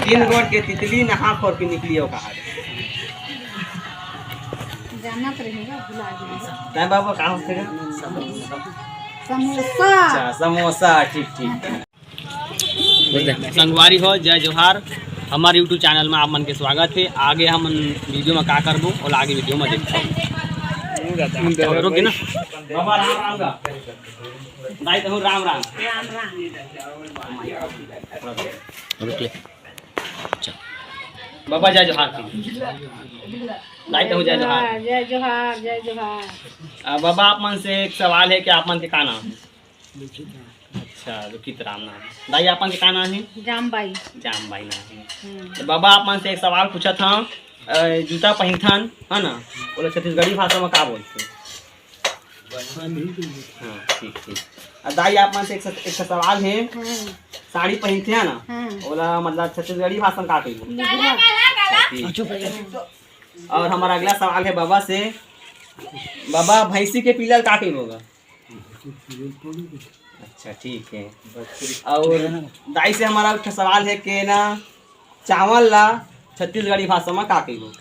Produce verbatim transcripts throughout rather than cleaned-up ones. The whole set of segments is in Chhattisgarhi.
तीन गोड़ के तितली नहा खोर के निकली ओकार। जानत रहेगा, भुला गया। तैं बाबा का होथे गा? समोसा। अच्छा, समोसा, ठीक, ठीक। संगवारी हो, जय जोहार। हमर YouTube चैनल में आप मन के स्वागत हे। आगे हम वीडियो में का करबो, ओला आगे वीडियो में देखबो। रुक ना। बाबा राम राम गा। दाई तहूँ राम राम। राम राम। रुक ले। बाबा जय जोहार। दाई तहूँ जय जोहार। जय जोहार, जय जोहार। आ, बाबा आप मन से एक सवाल हे कि आप मन के का नाम हे? अच्छा, दुखित राम नाम हे। दाई, आपन के का नाम हे? जामबाई। जामबाई नाम हे। हम्म। त बाबा, आपन से एक सवाल पूछत हंव, अ, जूता पहिनथन, है ना? ओला छत्तीसगढ़ी भाषा में का बोलथे? हाँ, ठीक, ठीक। अ, दाई, आपन से एक स-, एक ठो सवाल हे, हम्म। साड़ी पहिनथे, है ना? हम्म। ओला, मतलब, छत्तीसगढ़ी भाषा में का कहिबो? लुगरा। अच्छा, ठीक। अउ हमर अगला सवाल हे बाबा से, बाबा, भैंसी के पीला ल का कहिबो गा? अच्छा, ठीक हे। अउ दाई से हमर एक ठो सवाल हे कि ना, चावल ला छत्तीसगढ़ी भाषा में का कहिबो?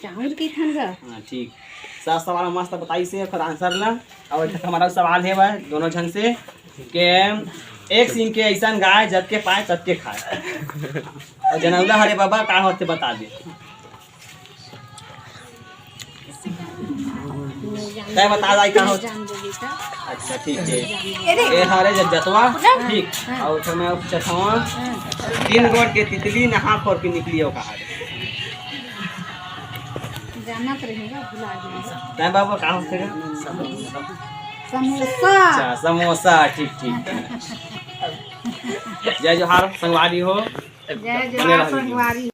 चाउर कहिथन गा। हाँ, ठीक। सब सवाल मस्त बताइस हे, ओकर answer ला। अउ एक ठो हमर सवाल हे भाई, दोनों झन से, कि एक सींग के अइसन गाय, जतके पाय, ततके खाय। अउ जनउला हरे बाबा, का होथे, बता दे। तैं बता दाई का होथे? अच्छा, ठीक हे। ए हरे जतवा, ठीक। अउ ओकर में पूछत हंव, तीन गोड़ के तितली नहा खोर के निकली ओकार। जानत रहेगा, भुला गया। तैं बाबा का होथे गा? समोसा। अच्छा, समोसा, ठीक, ठीक। जय जोहार संगवारी हो। जय जोहार संगवारी।